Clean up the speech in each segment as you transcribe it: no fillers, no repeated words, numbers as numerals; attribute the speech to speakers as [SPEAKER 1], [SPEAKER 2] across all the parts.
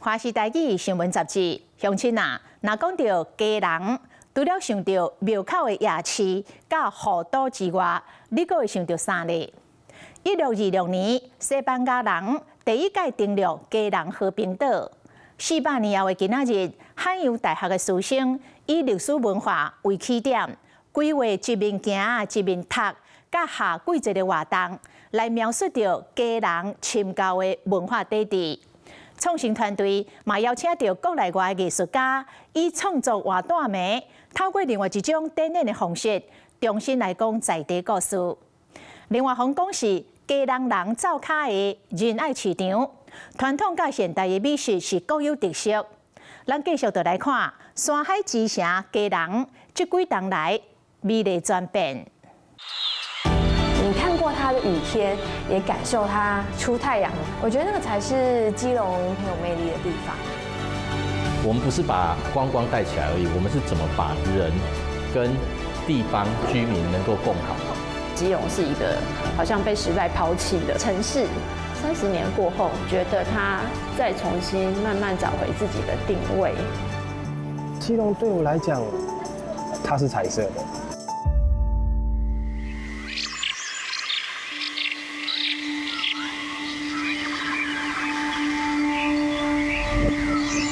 [SPEAKER 1] 華視台語新聞雜誌，鄉親啊，若講著基隆，除了想著廟口的夜市佮河島之外，你閣會想著啥呢？1626年，西班牙人第一擺登陸基隆和平島。400年後的今仔日，漢陽大學的師生以歷史文化為起點，規劃一面行、一面讀，佮夏季節的活動，來描述著基隆深厚的文化底蘊。創新團隊嘛邀請著國內外藝術家，以創作活動名，透過另外一種展演的方式，重新來講在地故事。另外，方講是基隆人灶跤的仁愛市場，傳統佮現代的美食是各有特色。咱繼續就來看山海之城基隆，這幾冬來美麗轉變。
[SPEAKER 2] 你看過它的雨天，也感受它出太陽，我覺得那個才是基隆很有魅力的地方。
[SPEAKER 3] 我們不是把觀光帶起來而已，我們是怎麼把人跟地方居民能夠共好。
[SPEAKER 4] 基隆是一個好像被時代拋棄的城市，30年過後，覺得它再重新慢慢找回自己的定位。
[SPEAKER 5] 基隆對我來講，它是彩色的。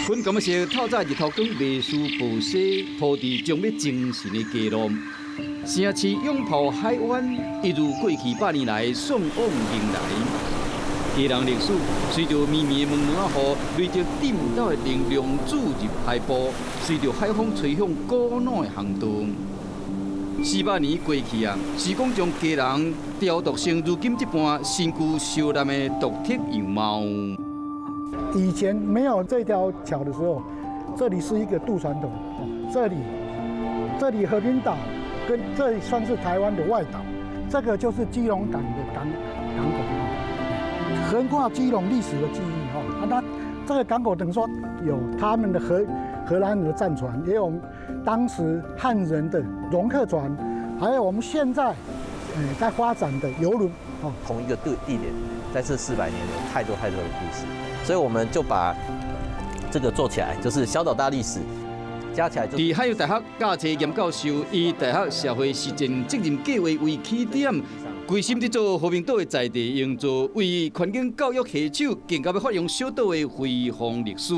[SPEAKER 6] 粉柑仔色透早日頭光未輸暴西，塗佇充滿精神的基隆，城市擁抱海灣，一如過去百年來送往迎來。基隆歷史隨著綿綿的毛毛仔雨，累積頂斗的能量注入海波，隨著海風吹向古老的航道。400年過去啊，時光將基隆雕琢成如今這般新舊相雜的獨特樣貌。
[SPEAKER 7] 以前沒有這條橋的時候，這裡是一個渡船頭。這裡和平島跟這裡算是台灣的外島，這個就是基隆港的港口，橫跨基隆歷史的記憶。哈，那這個港口等於說有他們的荷蘭人的戰船，也有當時漢人的戎客船，還有我們現在在發展的郵輪。哦，
[SPEAKER 3] 同一個地點，在這400年有太多太多的故事。所以我們就把這個做起來，就是小島大歷史加起來就。
[SPEAKER 6] 佇海洋大學教冊嚴教授以大學社會實踐責任計劃為起點，規心佇做和平島的在地營造，為環境教育下手，更加欲發揚小島的輝煌歷史。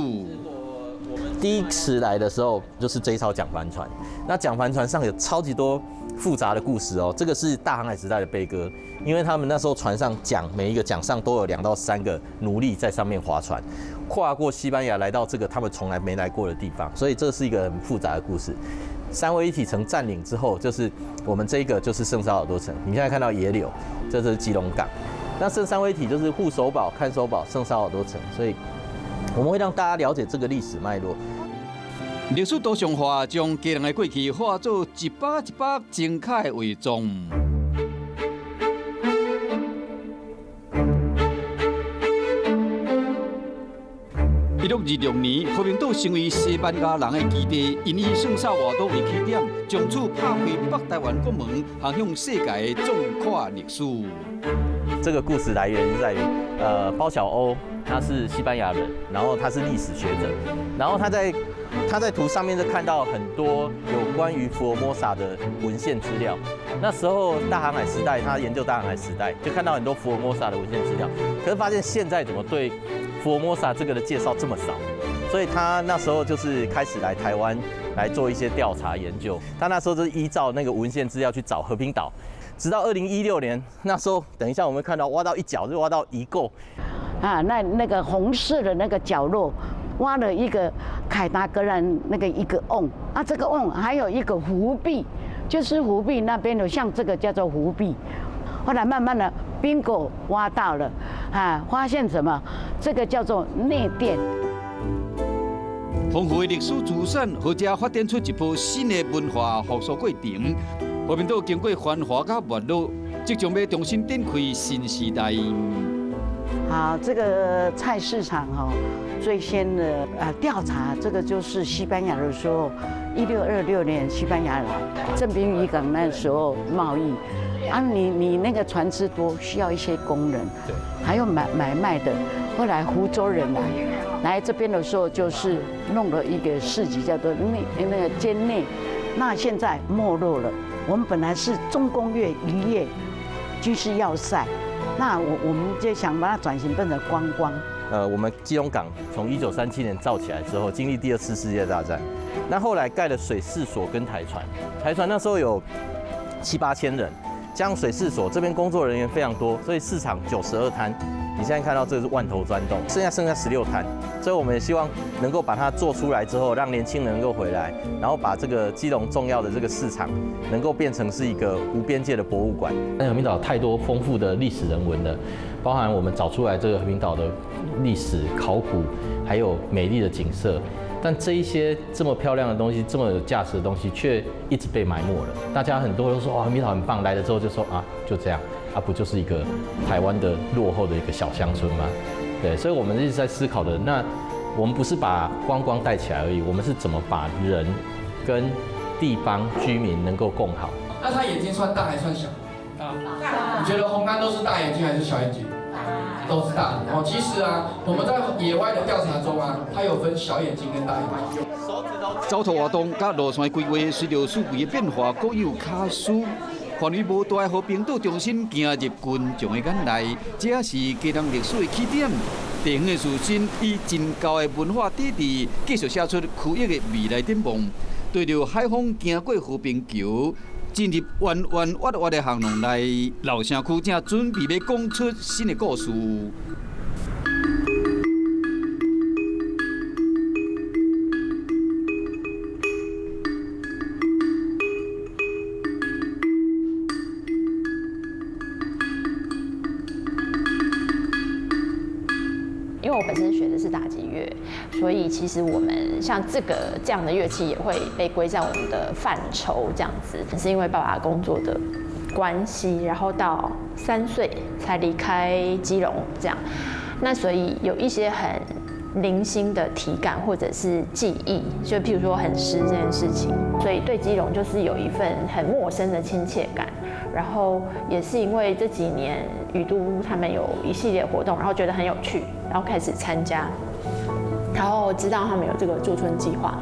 [SPEAKER 3] 第一次來的時候，就是這一艘槳帆船。那槳帆船上有超級多複雜的故事哦。這個是大航海時代的悲歌，因為他們那時候船上槳每一個槳上都有2到3個奴隸在上面划船，跨過西班牙來到這個他們從來沒來過的地方，所以這是一個很複雜的故事。三位一體城佔領之後，就是我們這個就是聖沙爾多城。你現在看到野柳，這是基隆港。那聖三位一體就是護守堡、看守堡、聖沙爾多城，所以我們會讓大家了解這個歷史脈絡。
[SPEAKER 6] 歷史圖像化，將基隆的過去化做一幅一幅精彩的畫狀。1626年，和平島成為西班牙人的基地，𪜶以聖薩瓦多為起點，從此拍開北台灣國門，航向世界的壯闊歷史。
[SPEAKER 3] 這個故事來源在於，包小歐，他是西班牙人，然後他是歷史學者，然後他在圖上面就看到很多有關於福爾摩沙的文獻資料。那時候大航海時代，他研究大航海時代，就看到很多福爾摩沙的文獻資料，可是發現現在怎麼對福爾摩沙這個的介紹這麼少，所以他那時候就是開始來台灣來做一些調查研究。他那時候就是依照那個文獻資料去找和平島。直到2016年，那時候，等一下我們看到挖到一角就挖到遺構，
[SPEAKER 8] 啊，那個紅色的那個角落，挖了一個凱達格蘭那個一個甕，啊，這個甕還有一個湖壁，就是湖壁那邊的，像這個叫做湖壁。後來慢慢的，賓果挖到了，啊，發現什麼？這個叫做內殿。
[SPEAKER 6] 豐富的歷史資產，予遮發展出一波新的文化復甦過程。和平島經過繁華佮沒落，即將欲重新展開新時代。
[SPEAKER 8] 好，這個菜市場哈，最先的調查，這個就是西班牙的時候，1626年西班牙來正濱漁港那時候貿易，啊，你那個船隻多，需要一些工人，對，還有買賣的，後來福州人來這邊的時候，就是弄了一個市集，叫做那個間內。那現在沒落了。我們本來是重工業、漁業、軍事要塞，那我們就想把它轉型變成觀光。
[SPEAKER 3] 我們基隆港從1937年造起來之後，經歷第二次世界大戰，那後來蓋了水試所跟台船，台船那時候有七八千人，加上水試所這邊工作人員非常多，所以市場92攤。你現在看到這個是萬頭攢動，剩下16攤，所以我們也希望能夠把它做出來之後，讓年輕人能夠回來，然後把這個基隆重要的這個市場能夠變成是一個無邊界的博物館。那和平島太多豐富的歷史人文了，包含我們找出來這個和平島的歷史考古，還有美麗的景色。但這一些這麼漂亮的東西，這麼有價值的東西，卻一直被埋沒了。大家很多都說哇，和平島很棒，來了之後就說啊，就這樣。啊，不就是一個台灣的落後的一個小鄉村嗎？對，所以我們一直在思考的，那我們不是把觀光帶起來而已，我們是怎麼把人跟地方居民能夠共好。
[SPEAKER 9] 那他眼睛算大還算小？大。你覺得紅斑都是大眼睛還是小眼睛？都是大的。哦，其實啊，我們在野外的調查中啊，它有分小眼睛跟大眼睛。
[SPEAKER 6] 走塗活動佮路線規劃，隨著四季的變化，各有巧思。範圍無大的和平島中心行入群眾的眼內，這是基隆歷史的起點。地方的士紳以真厚的文化底蘊，繼續寫出區域的未來展望。對著海風行過和平橋，進入彎彎彎彎的巷弄內，老城區正準備欲講出新的故事。
[SPEAKER 4] 因為我本身學的是打擊樂，所以其實我們像這個這樣的樂器也會被歸在我們的範疇這樣子。是因為爸爸工作的關係，然後到3歲才離開基隆這樣。那所以有一些很零星的體感或者是記憶，就譬如說很濕這件事情，所以對基隆就是有一份很陌生的親切感。然後也是因為這幾年雨都他們有一系列活動，然後覺得很有趣，然後開始參加，然後知道他們有這個駐村計劃，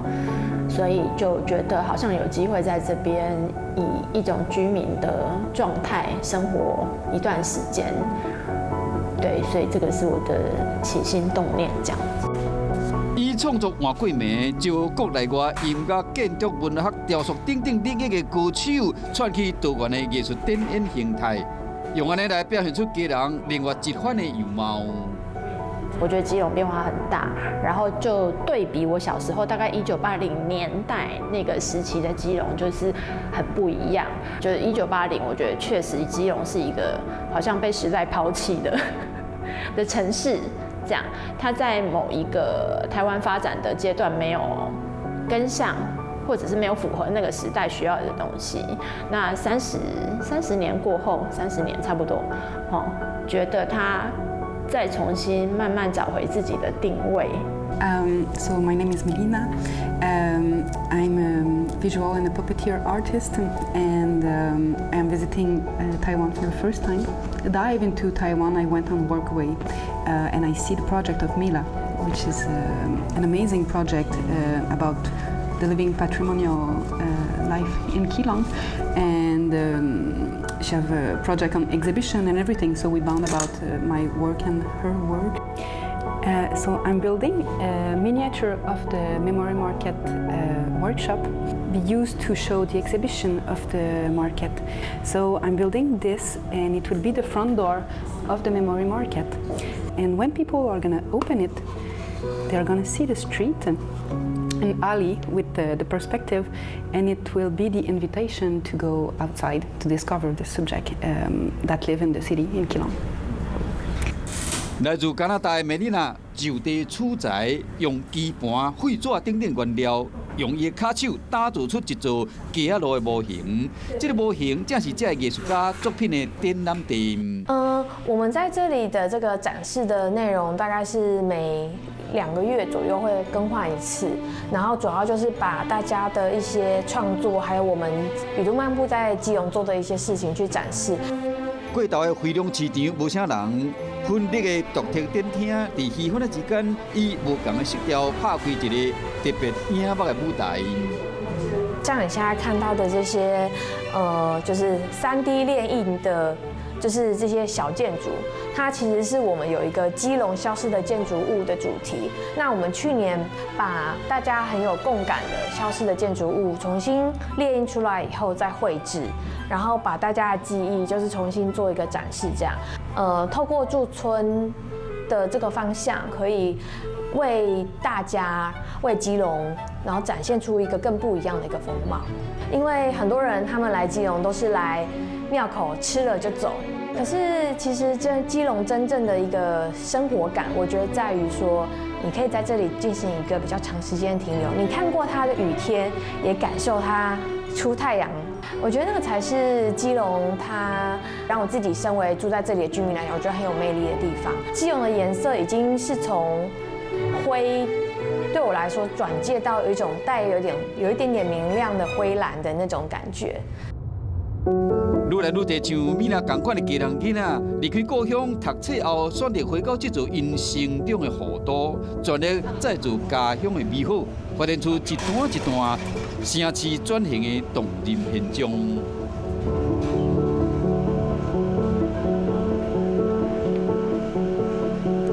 [SPEAKER 4] 所以就覺得好像有機會在這邊以一種居民的狀態生活一段時間。對，所以這個是我的起心動念，這樣子。
[SPEAKER 6] 以創作換過名，招國內外音樂、建築、文學、雕塑等等領域的高手，串起多元的藝術展演形態，用按呢來表現出基隆另外一番的樣貌。
[SPEAKER 4] 我覺得基隆變化很大，然後就對比我小時候，大概1980年代那個時期的基隆，就是很不一樣。就是一九八零，我覺得確實基隆是一個好像被時代拋棄的城市，這樣，它在某一個台灣發展的階段沒有跟上，或者是沒有符合那個時代需要的東西。那三十年過後，三十年差不多，哦，覺得它再重新慢慢找回自己的定位。
[SPEAKER 10] So my name is Melina. I'm a visual and a puppeteer artist, and I'm visiting Taiwan for the first time. Dive into Taiwan, I went on Workaway, and I see the project of Mila, which is an amazing project about the living patrimonial life in Keelung. And she have a project on exhibition and everything, so we bond about my work and her work. So I'm building a miniature of the Memory Market workshop be used to show the exhibition of the market. So I'm building this and it will be the front door of the Memory Market. And when people are gonna open it, they're gonna see the street and alley with the perspective, and it will be the invitation to go outside to discover the subject that live in the city in Keelung.
[SPEAKER 6] 來自加拿大的梅麗娜就地取材，用基盤、廢紙等等原料，用伊的跤手打造出一座街仔路的模型。這個模型正是這个藝術家作品的展覽地。
[SPEAKER 2] 嗯，我們在這裡的這個展示的內容大概是每2個月左右會更換一次，然後主要就是把大家的一些創作，還有我們雨都漫步在基隆做的一些事情去展示。
[SPEAKER 6] 過晝的飛龍市場無啥人，分裂的獨特展廳，佇戲份仔之間，以無仝的色調拍開一个特別影目的舞台。
[SPEAKER 2] 像你現在看到的這些，就是3D 列印的，就是這些小建築，它其實是我們有一個基隆消失的建築物的主題。那我們去年把大家很有共感的消失的建築物重新列印出來以後再繪製，然後把大家的記憶就是重新做一個展示，這樣，透過駐村的這個方向，可以為大家、為基隆，然後展現出一個更不一樣的一個風貌。因為很多人他們來基隆都是來廟口吃了就走，可是其實這基隆真正的一個生活感，我覺得在於說，你可以在這裡進行一個比較長時間停留，你看過它的雨天，也感受它出太陽。我覺得那個才是基隆，它讓我自己身為住在這裡的居民來講，我覺得很有魅力的地方。基隆的顏色已經是從灰，對我來說轉介到有一種帶有一點點明亮的灰藍的那種感覺。
[SPEAKER 6] 愈來愈濟像米娜仝款的基隆囡仔，離開故鄉讀冊後，選擇回到這座𪜶成長的雨都，全力再造家鄉的美好，發展出一段一段城市轉型的動人篇章。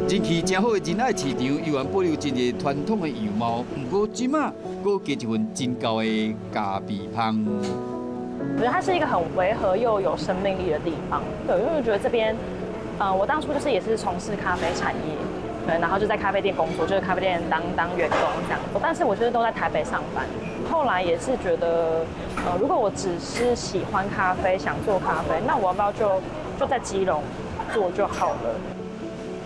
[SPEAKER 6] 人氣誠好的仁愛市場，猶原保留真濟傳統的樣貌，毋過這馬閣加一份真厚的咖啡香。
[SPEAKER 11] 我覺得它是一個很違和又有生命力的地方，對，因為我覺得這邊，我當初就是也是從事咖啡產業，對，然後就在咖啡店工作，就是咖啡店當員工這樣，但是我就是都在台北上班。後來也是覺得，如果我只是喜歡咖啡，想做咖啡，那我要不要就在基隆做就好了？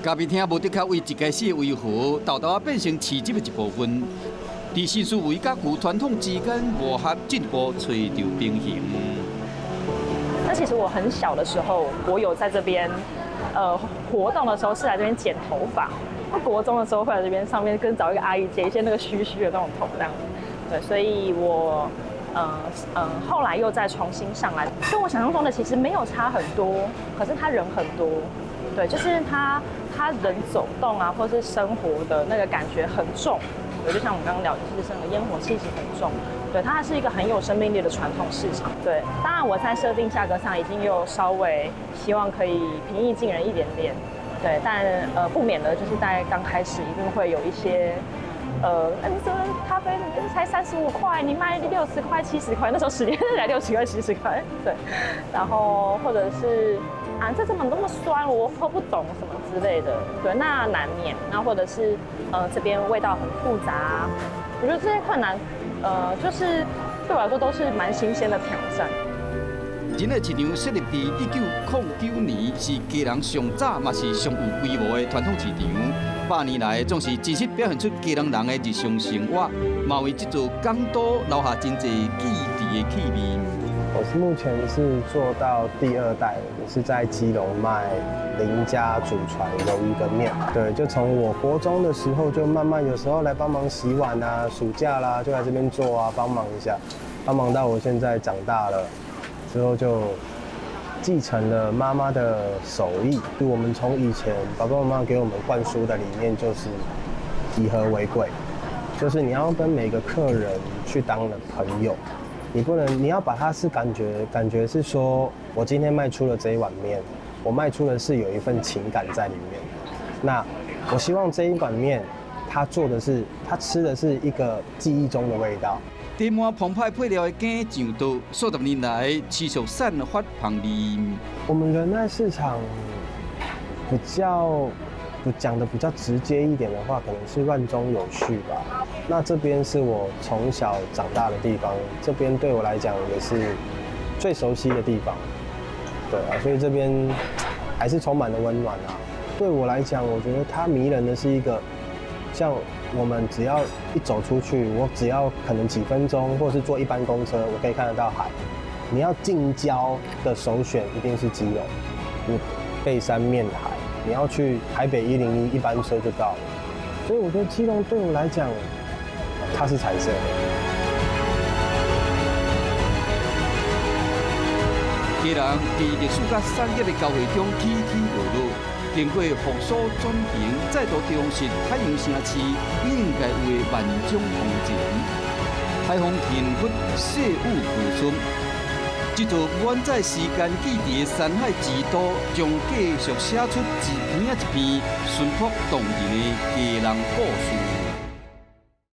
[SPEAKER 6] 咖啡廳無的確為一開始的違和，沓沓仔變成市集的一部分。佇新思維佮舊傳統之間磨合，進一步揣著平衡。
[SPEAKER 11] 那其實我很小的時候，我有在這邊，活動的時候是來這邊剪頭髮。我國中的時候會來這邊上面跟找一個阿姨剪一些那個鬚鬚的那種頭這樣。對，所以我，後來又再重新上來，跟我想象中的其實沒有差很多，可是他人很多，對，就是他人走動啊，或是生活的那個感覺很重。對，就像我們剛剛聊，就是這個煙火氣息很重，對，它還是一個很有生命力的傳統市場。對，當然我在設定價格上已經有稍微希望可以平易近人一點點，對，但不免的就是在剛開始一定會有一些，你怎麼咖啡才35塊，你賣60塊、70塊，那時候10年才60塊、70塊，對，然後或者是啊這怎麼那麼酸，我喝不懂什麼之類的，對，那難免。那或者是這邊味道很複雜，我覺得這些困難，就是對我來說都是蠻新鮮的挑戰。
[SPEAKER 6] 仁愛市場設立佇1909年，是基隆上早嘛是上有規模的傳統市場。百年來總是真實表現出基隆人的日常生活，嘛為這座港都留下真濟記憶的氣味。
[SPEAKER 5] 我是目前是做到第二代，也是在基隆賣林家祖傳魷魚羹麵。對，就從我國中的時候就慢慢有時候來幫忙洗碗啊，暑假啦就來這邊做啊，幫忙一下，幫忙到我現在長大了之後就繼承了媽媽的手藝。就我們從以前爸爸媽媽給我們灌輸的理念就是以和為貴，就是你要跟每個客人去當了朋友。你不能，你要把它是感覺是說，我今天賣出了這一碗麵，我賣出的是有一份情感在裡面。那我希望這一碗麵，他做的是，他吃的是一個記憶中的味道。
[SPEAKER 6] 填滿澎湃配料的羹上桌，數十年來持續散發芳味。
[SPEAKER 5] 我們仁愛市場比較講的比較直接一點的話，可能是亂中有序吧。那這邊是我從小長大的地方，這邊對我來講也是最熟悉的地方。對啊，所以這邊還是充滿了溫暖啊。對我來講，我覺得它迷人的是一個，像我們只要一走出去，我只要可能幾分鐘，或是坐一班公車，我可以看得到海。你要近郊的首選一定是基隆，你背山面海。你要去台北101一班車就到了，所以我覺得基隆對我來講，它是彩色的。
[SPEAKER 6] 基隆佇歷史佮產業的交匯中起起落落，經過復甦轉型，再度重拾海洋城市應該有的萬種風情。海風天佛，細雨和順。這座滿載時間記憶的山海之都，將繼續寫出一篇仔一篇淳樸動人的基隆故事。